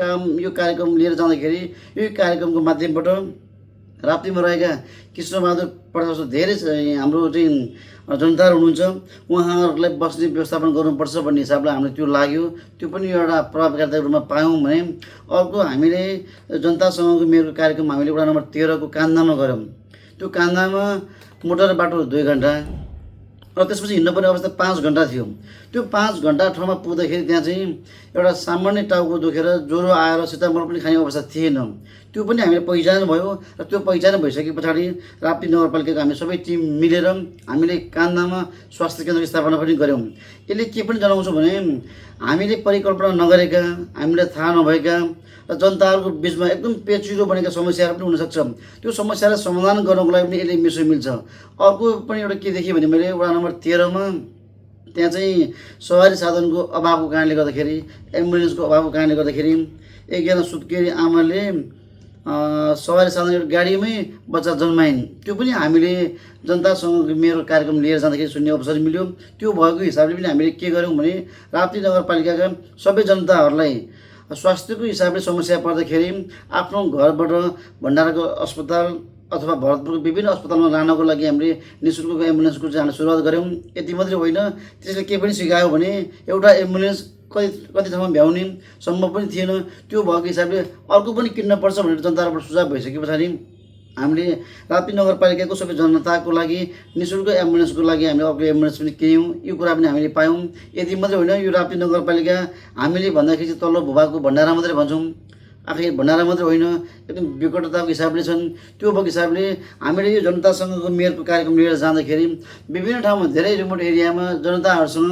कार्यक्रम लिएर जाँदाखेरि यो कार्यक्रमको माध्यमबाट राप्तीमा रहेका कृष्णबहादुर प्रजा जस्तो धेरै हाम्रो चाहिँ जनताहरू हुनुहुन्छ, उहाँहरूलाई बस्ने व्यवस्थापन गर्नुपर्छ भन्ने हिसाबले हामीलाई त्यो लाग्यो। त्यो पनि एउटा प्रभावकारिता रूपमा पायौँ भने अर्को हामीले जनतासँगको मेयरको कार्यक्रम हामीले वडा नम्बर 13 को कान्दामा गऱ्यौँ। त्यो कान्दामा मोटर बाटो 2 घन्टा र त्यसपछि हिँड्नुपर्ने अवस्था 5 घन्टा थियो। त्यो 5 घन्टा ठाउँमा पुग्दाखेरि त्यहाँ चाहिँ एउटा सामान्य टाउको दुखेर ज्वरो आएर सितामल पनि खाने अवस्था थिएन। त्यो पनि हामीले पहिचान भयो र त्यो पहिचान भइसके पछाडि राप्ती नगरपालिकाको हामी सबै टिम मिलेर हामीले कान्दामा स्वास्थ्य केन्द्र स्थापना पनि गऱ्यौँ। यसले के पनि जनाउँछ भने हामीले परिकल्पना नगरेका, हामीलाई थाहा नभएका र जनताहरूको बिचमा एकदम पेचिलो बनेका समस्याहरू पनि हुनसक्छ। त्यो समस्यालाई समाधान गर्नको लागि पनि यसले मिसो मिल्छ। अर्को पनि एउटा के देखेँ भने मैले वडा नम्बर 13 मा त्यहाँ चाहिँ सवारी साधनको अभावको कारणले गर्दाखेरि, एम्बुलेन्सको अभावको कारणले गर्दाखेरि एकजना सुत्केरी आमाले सवारी साधन एउटा गाडीमै बच्चा जन्माइन्। त्यो पनि हामीले जनतासँग मेरो कार्यक्रम लिएर जाँदाखेरि सुन्ने अवसर मिल्यो। त्यो भएको हिसाबले पनि हामीले के गर्यौँ भने राप्ती नगरपालिकाका सबै जनताहरूलाई स्वास्थ्यको हिसाबले समस्या पर्दाखेरि आफ्नो घरबाट भण्डाराको अस्पताल अथवा भरतपुरको विभिन्न अस्पतालमा लानको लागि हामीले निःशुल्कको एम्बुलेन्सको चाहिँ हामीले सुरुवात गऱ्यौँ। यति मात्रै होइन, त्यसले के पनि सिकायो भने एउटा एम्बुलेन्स कति ठाउँमा भ्याउने सम्भव पनि थिएन। त्यो भएको हिसाबले अर्को पनि किन्नुपर्छ भनेर जनताबाट सुझाव भइसके पछाडि हामीले राप्ती नगरपालिकाको सबै जनताको लागि निःशुल्क एम्बुलेन्सको लागि हामीले अर्को एम्बुलेन्स पनि किन्यौँ। यो कुरा पनि हामीले पायौँ। यति मात्रै होइन, यो राप्ती नगरपालिका हामीले भन्दाखेरि चाहिँ तल्लो भूभागको भण्डारा मात्रै भन्छौँ। आखिर भण्डारा मात्रै होइन, एकदम विकटताको हिसाबले छन्। त्यो भएको हिसाबले हामीले यो जनतासँगको मेयरको कार्यक्रम लिएर जाँदाखेरि विभिन्न ठाउँमा धेरै रिमोट एरियामा जनताहरूसँग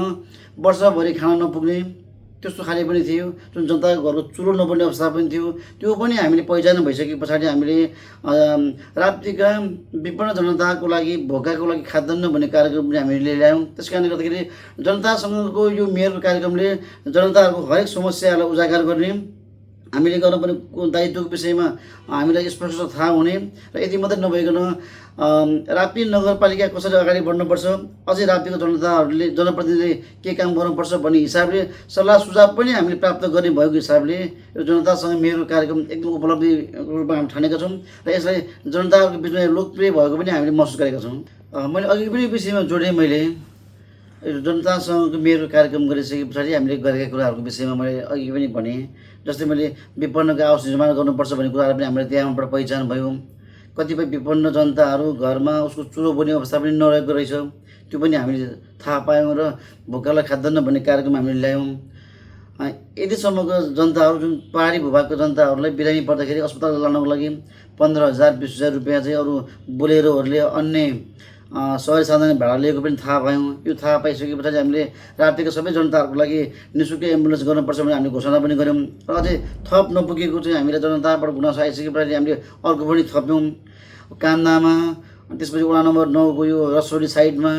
वर्षभरि खाना नपुग्ने त्यस्तो खाले पनि थियो, जुन जनताको घरको चुलो नपर्ने अवस्था पनि थियो। त्यो पनि हामीले पहिचान भइसके पछाडि हामीले राप्तीका विपन्न जनताको लागि भोकाको लागि खाद्यान्न भन्ने कार्यक्रम पनि हामीले ल्यायौँ। त्यस कारणले गर्दाखेरि जनतासँगको यो मेयरको कार्यक्रमले जनताहरूको हरेक समस्यालाई उजागर गर्ने, हामीले गर्नुपर्ने दायित्वको विषयमा हामीलाई स्पष्ट थाहा हुने र यति मात्रै नभइकन राप्ती नगरपालिका कसरी अगाडि बढ्नुपर्छ, अझै राप्तीको जनताहरूले जनप्रतिनिधिले के काम गर्नुपर्छ भन्ने हिसाबले सल्लाह सुझाव पनि हामीले प्राप्त गर्ने भएको हिसाबले यो जनतासँग मेरो कार्यक्रम एकदम उपलब्धिको रूपमा हामी ठानेका छौँ र यसलाई जनताहरूको बिचमा लोकप्रिय भएको पनि हामीले महसुस गरेका छौँ। मैले अघि पनि विषयमा जोडेँ, मैले जनतासँग मेरो कार्यक्रम गरिसके पछाडि हामीले गरेका कुराहरूको विषयमा मैले अघि पनि भनेँ। जस्तै मैले विपन्नको आवास निर्माण गर्नुपर्छ भन्ने कुराहरू पनि हामीले त्यहाँबाट पहिचान भयो। कतिपय विपन्न जनताहरू घरमा उसको चुलो बन्ने अवस्था पनि नरहेको रहेछ, त्यो पनि हामीले थाहा पायौँ र भोकालाई खाद्यान्न भन्ने कार्यक्रम हामीले ल्यायौँ। यतिसम्मको जनताहरू जुन पहाडी भूभागको जनताहरूलाई बिरामी पर्दाखेरि अस्पताल लानको लागि 15,000 20,000 रुपियाँ चाहिँ अरू बोलेरोहरूले अन्य सवारी साधन भाडा लिएको पनि थाहा पायौँ। यो थाहा पाइसके पछाडि हामीले राप्तीका सबै जनताहरूको लागि निःशुल्क एम्बुलेन्स गर्नुपर्छ भने हामीले घोषणा पनि गऱ्यौँ। र अझै थप नपुगेको चाहिँ हामीले जनताबाट गुनासो आइसके पछाडि हामीले अर्को पनि थप्यौँ कान्दामा। त्यसपछि वडा नम्बर 9 को यो रसोडी साइडमा,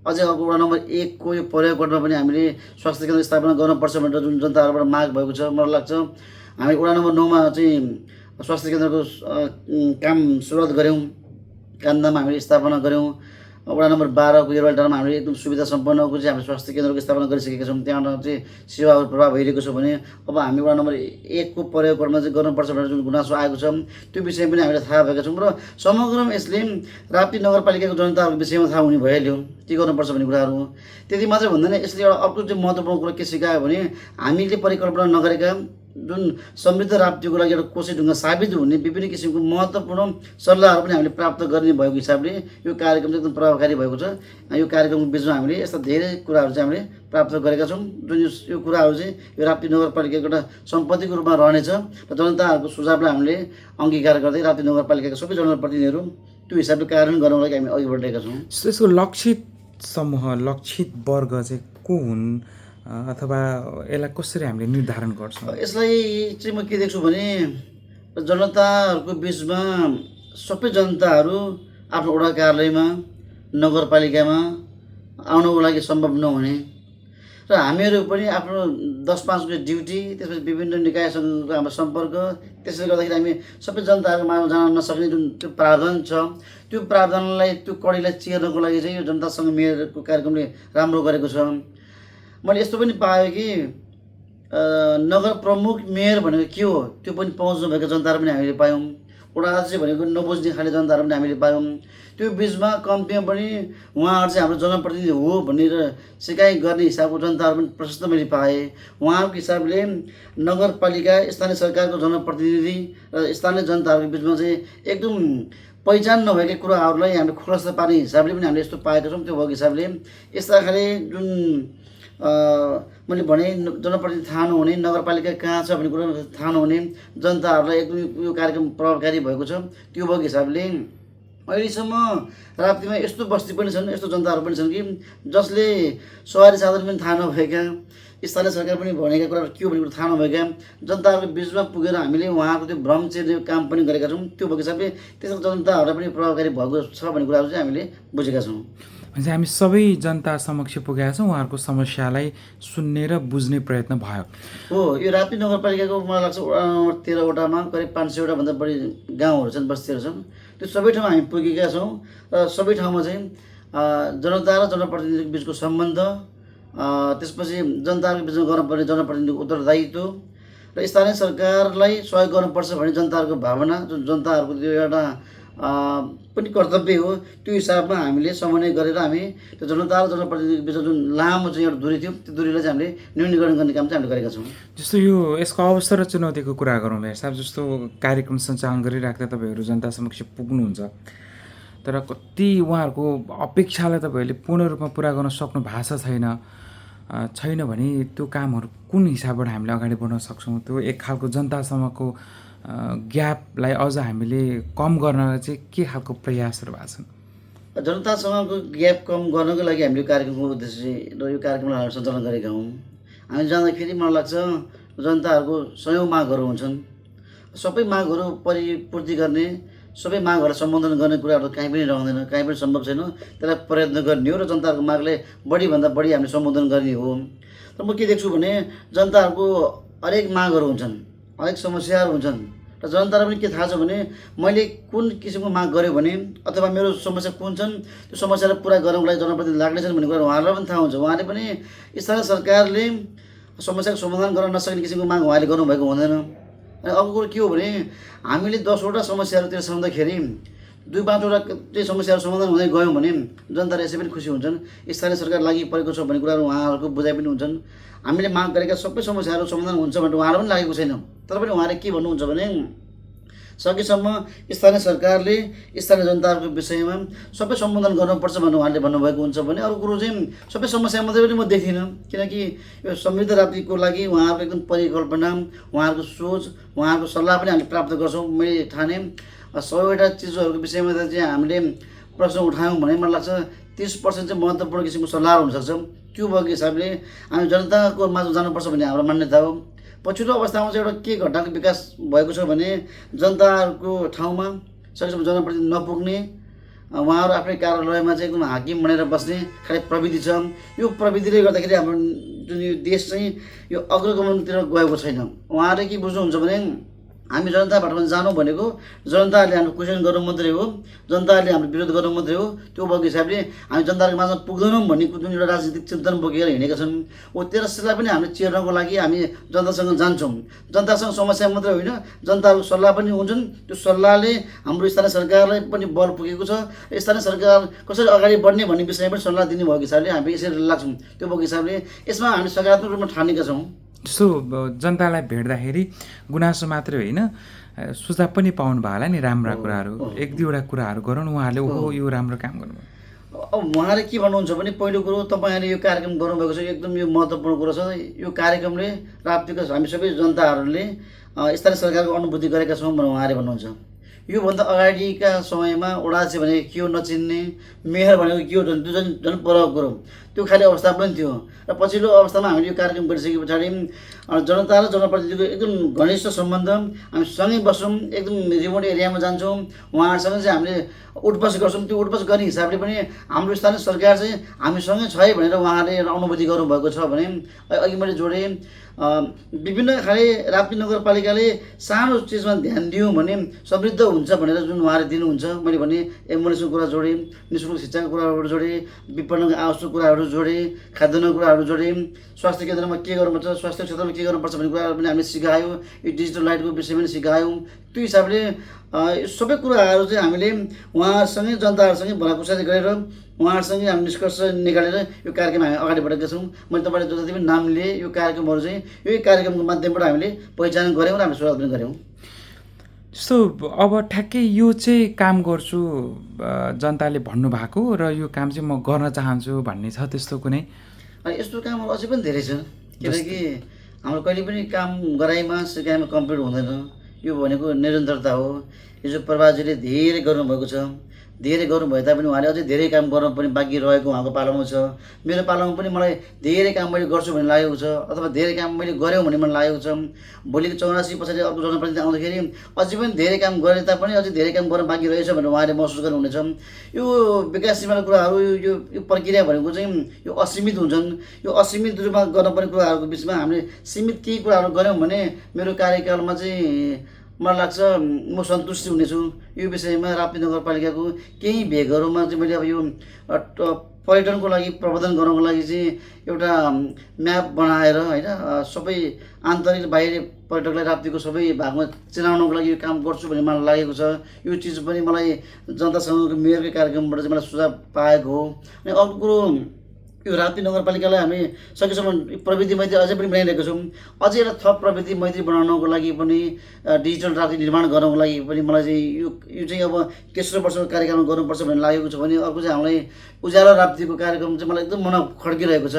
अझै अर्को वडा नम्बर 1 को यो पर्यावरणमा पनि हामीले स्वास्थ्य केन्द्र स्थापना गर्नुपर्छ भनेर जुन जनताहरूबाट माग भएको छ। मलाई लाग्छ हामी वडा नम्बर 9 मा चाहिँ स्वास्थ्य केन्द्रको काम सुरुवात गऱ्यौँ। कान्दामा हामीले स्थापना गऱ्यौँ। वडा नम्बर 12 को एरवालटारमा हामीले एकदम सुविधा सम्पन्नको चाहिँ हामीले स्वास्थ्य केन्द्रको स्थापना गरिसकेका छौँ। त्यहाँबाट चाहिँ सेवाहरू प्रभाव भइरहेको छ भने अब हामी वडा नम्बर 1 को पर्यावरणमा चाहिँ गर्नुपर्छ भनेर जुन गुनासो आएको छ त्यो विषय पनि हामीले थाहा भएका छौँ। र समग्रमा यसले राप्ती नगरपालिकाको जनताहरूको विषयमा थाहा हुने भइहाल्यो के गर्नुपर्छ भन्ने कुराहरू। त्यति मात्रै भन्दैन, यसले एउटा अर्को चाहिँ महत्त्वपूर्ण कुरा के सिकायो भने हामीले परिकल्पना नगरेका जुन समृद्ध राप्तीको लागि एउटा कोसी ढुङ्गा साबित हुने विभिन्न किसिमको महत्त्वपूर्ण सल्लाहहरू पनि हामीले प्राप्त गर्ने भएको हिसाबले यो कार्यक्रम चाहिँ एकदम प्रभावकारी भएको छ। यो कार्यक्रमको बिचमा हामीले यस्ता धेरै कुराहरू चाहिँ हामीले प्राप्त गरेका छौँ, जुन यो कुराहरू चाहिँ यो राप्ती नगरपालिकाको एउटा सम्पत्तिको रूपमा रहनेछ र जनताहरूको सुझावलाई हामीले अङ्गीकार गर्दै राप्ती नगरपालिकाका सबै जनप्रतिनिधिहरू त्यो हिसाबले कार्यान्वयन गर्नको लागि हामी अघि बढेका छौँ। यसको लक्षित समूह, लक्षित वर्ग चाहिँ को हुन् अथवा यसलाई कसरी हामीले निर्धारण गर्छौँ? यसलाई चाहिँ म के देख्छु भने र जनताहरूको बिचमा सबै जनताहरू आफ्नो वडा कार्यालयमा नगरपालिकामा आउनको लागि सम्भव नहुने र हामीहरू पनि आफ्नो 10-5 ड्युटी त्यसपछि विभिन्न निकायसँगको हाम्रो सम्पर्क त्यसले गर्दाखेरि हामी सबै जनताहरूको माझमा जान नसक्ने जुन त्यो प्रावधान छ त्यो प्रावधानलाई त्यो कडीलाई चिर्नको लागि चाहिँ यो जनतासँग मेयरको कार्यक्रमले राम्रो गरेको छ। मैले यस्तो पनि पाएँ कि नगर प्रमुख मेयर भनेको के हो त्यो पनि पहुँच नभएका जनताहरू पनि हामीले पायौँ। वडा अध्यक्ष भनेको नबुझ्ने खाले जनताहरू पनि हामीले पायौँ। त्यो बिचमा कम्तीमा पनि उहाँहरू चाहिँ हाम्रो जनप्रतिनिधि हो भनेर सिकाइ गर्ने हिसाबको जनताहरू पनि प्रशस्त मैले पाएँ। उहाँहरूको हिसाबले नगरपालिका स्थानीय सरकारको जनप्रतिनिधि र स्थानीय जनताहरूको बिचमा चाहिँ एकदम पहिचान नभएकै कुराहरूलाई हामीले खुलासा पार्ने हिसाबले पनि हामीले यस्तो पाएका छौँ। त्यो भएको हिसाबले यस्ता खाले जुन मैले भने जनप्रतिनिधि थाहा नहुने नगरपालिका कहाँ छ भन्ने कुरा थाहा नहुने जनताहरूलाई एकदम यो कार्यक्रम प्रभावकारी भएको छ। त्यो भएको हिसाबले अहिलेसम्म राप्तीमा यस्तो बस्ती पनि छन् यस्तो जनताहरू पनि छन् कि जसले सवारी साधन पनि थाहा नभएका स्थानीय सरकार पनि भनेका कुराहरू के हो भन्ने कुरा थाहा नभएका जनताहरूको बिचमा पुगेर हामीले उहाँको त्यो भ्रम चिर्ने काम पनि गरेका छौँ। त्यो भएको हिसाबले त्यसको जनताहरूलाई पनि प्रभावकारी भएको छ भन्ने कुराहरू चाहिँ हामीले बुझेका छौँ। भनेपछि हामी सबै जनता समक्ष पुगेका छौँ, उहाँहरूको समस्यालाई सुन्ने र बुझ्ने प्रयत्न भयो। हो यो राप्ती नगरपालिकाको मलाई लाग्छ 13वटामा करिब 500वटा भन्दा बढी गाउँहरू छन् बस्तीहरू छन्। त्यो सबै ठाउँमा हामी पुगेका छौँ र सबै ठाउँमा चाहिँ जनता र जनप्रतिनिधिको बिचको सम्बन्ध त्यसपछि जनताहरूको बिचमा गर्नुपर्ने जनप्रतिनिधिको उत्तरदायित्व र स्थानीय सरकारलाई सहयोग गर्नुपर्छ भन्ने जनताहरूको भावना जुन जनताहरूको त्यो एउटा पनि कर्तव्य हो त्यो हिसाबमा हामीले समन्वय गरेर हामी त्यो जनता र जनप्रतिनिधिको बिचमा जुन लामो चाहिँ एउटा दूरी थियो त्यो दूरीलाई चाहिँ हामीले न्यूनीकरण गर्ने काम चाहिँ हामीले गरेका छौँ। जस्तो यो यसको अवसर र चुनौतीको कुरा गरौँ मेयर साहब, जस्तो कार्यक्रम सञ्चालन गरिराख्दा तपाईँहरू जनता समक्ष पुग्नुहुन्छ तर कति उहाँहरूको अपेक्षालाई तपाईँहरूले पूर्ण रूपमा पुरा गर्न सक्नु भएको छैन भने त्यो कामहरू कुन हिसाबबाट हामीले अगाडि बढ्न सक्छौँ? त्यो एक खालको जनतासम्मको ग्यापलाई अझ हामीले कम गर्न चाहिँ के खालको प्रयासहरू भएको छन्? जनतासँगको ग्याप कम गर्नको लागि हामीले कार्यक्रमको उद्देश्य र यो कार्यक्रमलाई हामी सञ्चालन गरेका हौँ। हामी जाँदाखेरि मलाई लाग्छ जनताहरूको सयौँ मागहरू हुन्छन्। सबै मागहरू परिपूर्ति गर्ने सबै मागहरूलाई सम्बोधन गर्ने कुराहरू कहीँ पनि रहँदैन, कहीँ पनि सम्भव छैन। त्यसलाई प्रयत्न गर्ने हो र जनताहरूको मागलाई बढीभन्दा बढी हामीले सम्बोधन गर्ने हो। तर म के देख्छु भने जनताहरूको हरेक मागहरू हुन्छन्, हरेक समस्याहरू हुन्छन् र जनतालाई पनि के थाहा छ भने मैले कुन किसिमको माग गरेँ भने अथवा मेरो समस्या कुन छन् त्यो समस्यालाई पुरा गर्नको लागि जनप्रतिनिधि लाग्नेछन् भन्ने कुरा उहाँहरूलाई पनि थाहा हुन्छ। उहाँले पनि स्थानीय सरकारले समस्याको समाधान गर्न नसक्ने किसिमको माग उहाँले गर्नुभएको हुँदैन। अनि अर्को कुरो के हो भने हामीले 10वटा समस्याहरू तिर समाउँदाखेरि 2-5वटा चाहिँ समस्याहरू समाधान हुँदै गयौँ भने जनताले यसै पनि खुसी हुन्छन्। स्थानीय सरकार लागि परेको छ भन्ने कुराहरू उहाँहरूको बुझाइ पनि हुन्छन्। हामीले माग गरेका सबै समस्याहरू समाधान हुन्छ भनेर उहाँहरू पनि लागेको छैन। तर पनि उहाँले के भन्नुहुन्छ भने सकेसम्म स्थानीय सरकारले स्थानीय जनताहरूको विषयमा सबै सम्बोधन गर्नुपर्छ भनेर उहाँले भन्नुभएको हुन्छ भने अर्को कुरो चाहिँ सबै समस्या मात्रै पनि म देख्दिनँ। किनकि यो समृद्ध राप्तीको लागि उहाँहरूको एकदम परिकल्पना उहाँहरूको सोच उहाँहरूको सल्लाह पनि हामीले प्राप्त गर्छौँ। मैले ठाने 100वटा चिजहरूको विषयमा चाहिँ हामीले प्रश्न उठायौँ भने मलाई लाग्छ 30% चाहिँ महत्त्वपूर्ण किसिमको सल्लाहहरू हुनसक्छ। त्यो भएको हिसाबले हामी जनताको माझमा जानुपर्छ भन्ने हाम्रो मान्यता हो। पछिल्लो अवस्थामा चाहिँ एउटा के घटनाको विकास भएको छ भने जनताहरूको ठाउँमा सकेसम्म जनप्रतिनिधि नपुग्ने उहाँहरू आफ्नै कार्यालयमा चाहिँ एकदम हाकिम बनेर बस्ने खालि प्रविधि छ। यो प्रविधिले गर्दाखेरि हाम्रो जुन यो देश चाहिँ यो अग्रगमनतिर गएको छैन। उहाँहरूले के बुझ्नुहुन्छ भने हामी जनताबाट जानु भनेको जनताहरूले हाम्रो क्वेसन गर्नु मात्रै हो, जनताहरूले हाम्रो विरोध गर्नु मात्रै हो। त्यो भएको हिसाबले हामी जनताको माझमा पुग्दैनौँ भन्ने जुन एउटा राजनीतिक चिन्तन बोकेर हिँडेका छन्। त्यसलाई पनि हामीले चिर्नको लागि हामी जनतासँग जान्छौँ। जनतासँग समस्या मात्रै होइन जनताहरूको सल्लाह पनि हुन्छन्। त्यो सल्लाहले हाम्रो स्थानीय सरकारलाई पनि बल पुगेको छ। स्थानीय सरकार कसरी अगाडि बढ्ने भन्ने विषयमा पनि सल्लाह दिने भएको हिसाबले हामी यसरी लाग्छौँ। त्यो भएको हिसाबले यसमा हामी सकारात्मक रूपमा ठानेका छौँ। जस्तो जनतालाई भेट्दाखेरि गुनासो मात्रै होइन सुझाव पनि पाउनु भयो होला नि, राम्रा कुराहरू 1-2वटा कुराहरू गरौँ उहाँहरूले ओहो यो राम्रो काम गर्नुभयो। अब उहाँले के भन्नुहुन्छ भने पहिलो कुरो तपाईँहरूले यो कार्यक्रम गर्नुभएको छ एकदम यो महत्त्वपूर्ण कुरो छ। यो कार्यक्रमले राप्तीको हामी सबै जनताहरूले स्थानीय सरकारको अनुभूति गरेका छौँ भनेर उहाँले भन्नुहुन्छ। योभन्दा अगाडिका समयमा ओडाचे भनेको के हो नचिन्ने, मेयर भनेको के हो झन् परको कुरो, त्यो खाले अवस्था पनि थियो। र पछिल्लो अवस्थामा हामीले यो कार्यक्रम गरिसके पछाडि जनता र जनप्रतिनिधिको एकदम घनिष्ठ सम्बन्ध, हामी सँगै बस्छौँ, एकदम रिमोट एरियामा जान्छौँ, उहाँहरूसँग चाहिँ हामीले उठबस गर्छौँ। त्यो उठबस गर्ने हिसाबले पनि हाम्रो स्थानीय सरकार चाहिँ हामीसँगै छ है भनेर उहाँहरूले एउटा अनुभूति गर्नुभएको छ भने अघि मैले जोडेँ विभिन्न खाले राप्ती नगरपालिकाले सानो चिजमा ध्यान दियौँ भने समृद्ध हुन्छ भनेर जुन उहाँले दिनुहुन्छ। मैले भने एम्बुलेन्सको कुरा जोडेँ, निःशुल्क शिक्षाको कुराहरू जोडेँ, विपणनको आवासको कुराहरू जोडेँ, खाद्यान्नको कुराहरू जोडेँ, स्वास्थ्य केन्द्रमा के गर्नुपर्छ, स्वास्थ्य क्षेत्रमा के गर्नुपर्छ भन्ने कुराहरू पनि हामीले सिकायौँ। यो डिजिटल लाइटको विषयमा पनि सिकायौँ। त्यो हिसाबले यो सबै कुराहरू चाहिँ हामीले उहाँहरूसँगै जनताहरूसँगै भलाकुसारी गरेर उहाँहरूसँगै हामी निष्कर्ष निकालेर यो कार्यक्रम हामी अगाडि बढाएका छौँ। मैले तपाईँले जति पनि नाम लिए यो कार्यक्रमहरू चाहिँ यही कार्यक्रमको माध्यमबाट हामीले पहिचान गऱ्यौँ र हामीले सुरुवात पनि गऱ्यौँ। जस्तो अब ठ्याक्कै यो चाहिँ काम गर्छु जनताले भन्नुभएको र यो काम चाहिँ म गर्न चाहन्छु भन्ने छ त्यस्तो कुनै? यस्तो कामहरू अझै पनि धेरै छ, किनकि हाम्रो कहिले पनि काम गराइमा सिकाइमा कम्प्लिट हुँदैन। यो भनेको निरन्तरता हो। हिजो प्रभाजीले धेरै गर्नुभएको छ, धेरै गर्नुभए तापनि उहाँले अझै धेरै काम गर्न पनि बाँकी रहेको उहाँको पालामा छ। मेरो पालामा पनि मलाई धेरै काम मैले गर्छु भन्ने लागेको छ, अथवा धेरै काम मैले गऱ्यौँ भन्ने मलाई लागेको छ। भोलिको 84 पछाडि अर्को जनप्रतिनिधि आउँदाखेरि अझै पनि धेरै काम गरे तापनि अझै धेरै काम गर्न बाँकी रहेछ भनेर उहाँले महसुस गर्नुहुनेछ। यो विकास सीमाका कुराहरू यो प्रक्रिया भनेको चाहिँ यो असीमित हुन्छन्। यो असीमित रूपमा गर्नुपर्ने कुराहरूको बिचमा हामीले सीमित केही कुराहरू गऱ्यौँ भने मेरो कार्यकालमा चाहिँ मलाई लाग्छ म सन्तुष्टि हुनेछु। यो विषयमा राप्ती नगरपालिकाको केही भेगहरूमा चाहिँ मैले अब यो पर्यटनको लागि प्रबन्धन गर्नको लागि चाहिँ एउटा म्याप बनाएर होइन सबै आन्तरिक बाहिरी पर्यटकलाई राप्तीको सबै भागमा चिनाउनको लागि यो काम गर्छु भन्ने मलाई लागेको छ। यो चिज पनि मलाई जनतासँगको मेयरकै कार्यक्रमबाट चाहिँ मलाई सुझाव पाएको हो। अनि अर्को कुरो यो राप्ती नगरपालिकालाई हामी सकेसम्म प्रविधि मैत्री अझै पनि बनाइरहेको छौँ। अझै एउटा थप प्रविधि मैत्री बनाउनको लागि पनि डिजिटल राप्ती निर्माण गर्नको लागि पनि मलाई चाहिँ यो चाहिँ अब तेस्रो वर्षको कार्यक्रम गर्नुपर्छ भन्ने लागेको छ भने अर्को चाहिँ हामीलाई उज्यालो राप्तीको कार्यक्रम चाहिँ मलाई एकदम मन खड्किरहेको छ।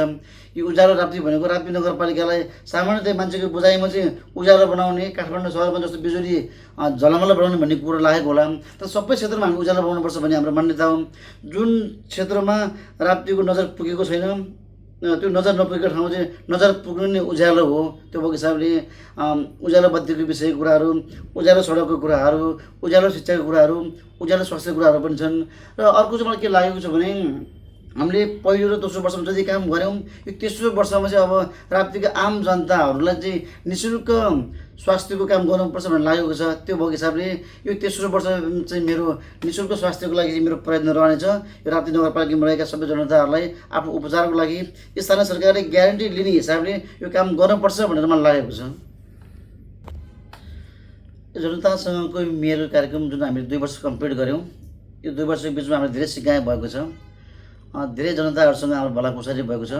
यो उज्यालो राप्ती भनेको राप्ती नगरपालिकालाई सामान्यतया मान्छेको बुझाइमा चाहिँ उज्यालो बनाउने, काठमाडौँ सहरमा जस्तो बिजुली झलमल बनाउने भन्ने कुरो लागेको होला। तर सबै क्षेत्रमा हामी उज्यालो बनाउनुपर्छ भन्ने हाम्रो मान्यता हो। जुन क्षेत्रमा राप्तीको नजर पुगेको छैन त्यो नजर नपुगेको ठाउँ चाहिँ नजर पुग्नु नै उज्यालो हो। त्यो भएको हिसाबले उज्यालो बत्तीको विषयको कुराहरू, उज्यालो सडकको कुराहरू, उज्यालो शिक्षाको कुराहरू, उज्यालो स्वास्थ्यको कुराहरू पनि छन्। र अर्को चाहिँ मलाई के लागेको छ भने हामीले पहिलो र दोस्रो वर्षमा जति काम गऱ्यौँ यो तेस्रो वर्षमा चाहिँ अब राप्तीका आम जनताहरूलाई चाहिँ निःशुल्क स्वास्थ्यको काम गर्नुपर्छ भन्ने लागेको छ। त्यो भएको हिसाबले यो तेस्रो वर्ष चाहिँ मेरो निःशुल्क स्वास्थ्यको लागि चाहिँ मेरो प्रयत्न रहनेछ। यो राप्ती नगरपालिकामा रहेका सबै जनताहरूलाई आफ्नो उपचारको लागि स्थानीय सरकारले ग्यारेन्टी लिने हिसाबले यो काम गर्नुपर्छ भनेर मलाई लागेको छ। जनतासँगको मेरो कार्यक्रम जुन हामीले 2 वर्ष कम्प्लिट गऱ्यौँ, यो 2 वर्षको बिचमा हामीले धेरै सिकाइ भएको छ, धेरै जनताहरूसँग हाम्रो भलाकुसारी भएको छ।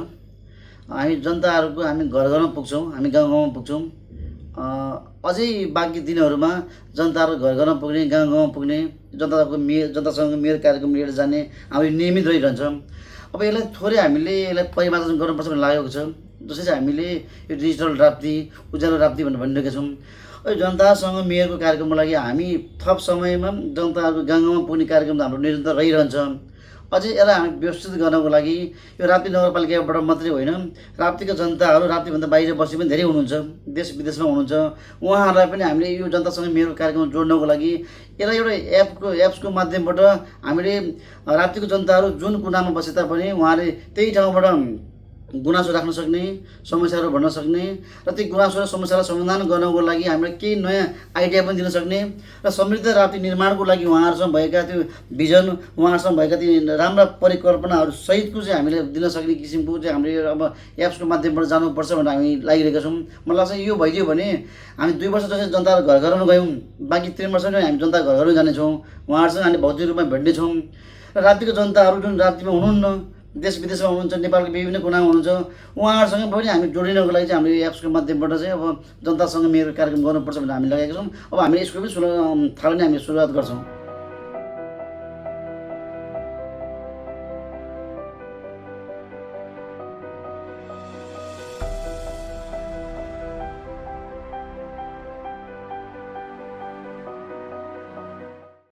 हामी जनताहरूको हामी घर घरमा पुग्छौँ, हामी गाउँ गाउँमा पुग्छौँ। अझै बाँकी दिनहरूमा जनताहरू घर घरमा पुग्ने, गाउँ गाउँमा पुग्ने, जनतासँग मेरो कार्यक्रम लिएर जाने हाम्रो नियमित रहिरहन्छ। अब यसलाई थोरै हामीले यसलाई परिमार्जन गर्नुपर्छ भन्ने लागेको छ। जसरी चाहिँ हामीले यो डिजिटल राप्ती, उज्यालो राप्ती भनेर भनिरहेका छौँ। जनतासँग मेयरको कार्यक्रमको लागि हामी थप समयमा जनताहरूको गाउँ गाउँमा पुग्ने कार्यक्रम हाम्रो निरन्तर रहिरहन्छ। अझै यसलाई हामी व्यवस्थित गर्नको लागि यो राप्ती नगरपालिकाबाट मात्रै होइन, राप्तीका जनताहरू राप्तीभन्दा बाहिर बस्ने पनि धेरै हुनुहुन्छ, देश विदेशमा हुनुहुन्छ। उहाँहरूलाई पनि हामीले यो जनतासँग मेरो कार्यक्रम जोड्नको लागि यसलाई एउटा एप्सको माध्यमबाट हामीले राप्तीको जनताहरू जुन कुनामा बसे तापनि उहाँले त्यही ठाउँबाट गुनासो राख्न सक्ने, समस्याहरू भन्न सक्ने र ती गुनासो र समस्यालाई समाधान गर्नको लागि हामीलाई केही नयाँ आइडिया पनि दिन सक्ने र समृद्ध राप्ती निर्माणको लागि उहाँहरूसँग भएका त्यो भिजन, उहाँहरूसँग भएका ती राम्रा परिकल्पनाहरू सहितको चाहिँ हामीले दिन सक्ने किसिमको चाहिँ हामीले अब एप्सको माध्यमबाट जानुपर्छ भनेर हामी लागिरहेका छौँ। मलाई लाग्छ यो भइदियो भने हामी 2 वर्ष जस्तै जनताहरू घर घरमा गयौँ, बाँकी 3 वर्ष हामी जनता घर घरमा जानेछौँ, उहाँहरूसँग हामी भौतिक रूपमा भेट्नेछौँ। र राप्तीको जनताहरू जुन राप्तीमा हुनुहुन्न, देश विदेशमा हुनुहुन्छ, नेपालको विभिन्न कुनामा हुनुहुन्छ, उहाँहरूसँग पनि हामी जोडिनको लागि चाहिँ हामीले एप्सको माध्यमबाट चाहिँ अब जनतासँग मेरो कार्यक्रम गर्नुपर्छ भनेर हामी लगाएका छौँ। अब हामीले यसको पनि थालनी हामी सुरुवात गर्छौँ।